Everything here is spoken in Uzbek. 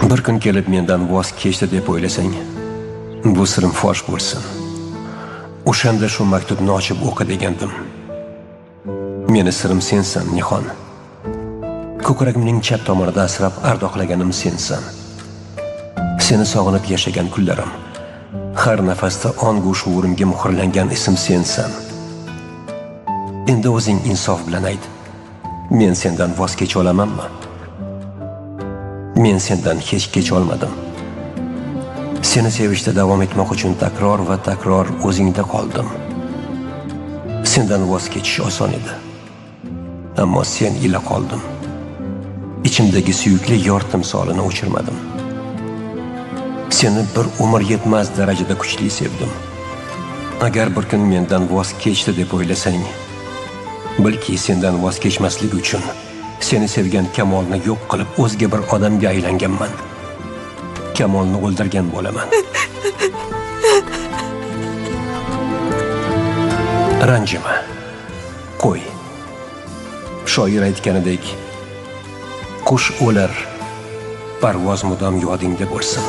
Bir kun kelib mendan voz kechdi deb o'ylasang, bu sirim fosh bo'lsin. O'shanda shu maktubni ochib o'qi degandim. Meni sirim sensan, Nihon. Ko'kragimning chap tomonida asrab ardoqlaganim sensan. Seni sog'inib yashagan kunlarim, har nafasda ongu shuurimga muhrlangan ism sensan. Endi o'zing insof bilan ayt. Men sendan voz kecha olamanmi? Men sendan hech kecha olmadim. Seni sevishda davom etmoq uchun takror va takror o'zingda qoldim. Sendan voz kechish oson edi. Ammo sen ila qoldim. Ichimdagi suyukli yor timsolini o'chirmadim. Seni bir umr yetmas darajada kuchli sevdim. Agar bir kun mendan voz kechdi deb o'ylasang, bilki sendan voz kechmaslik uchun seni sevgan Kamolni yo'q qilib o'zga bir odamga aylanganman. Kamolni o'ldirgan bo'laman. Ranjima. Qo'y. Shoir aytganidek, qush o'lar, parvoz mudom yodingda bo'lsin.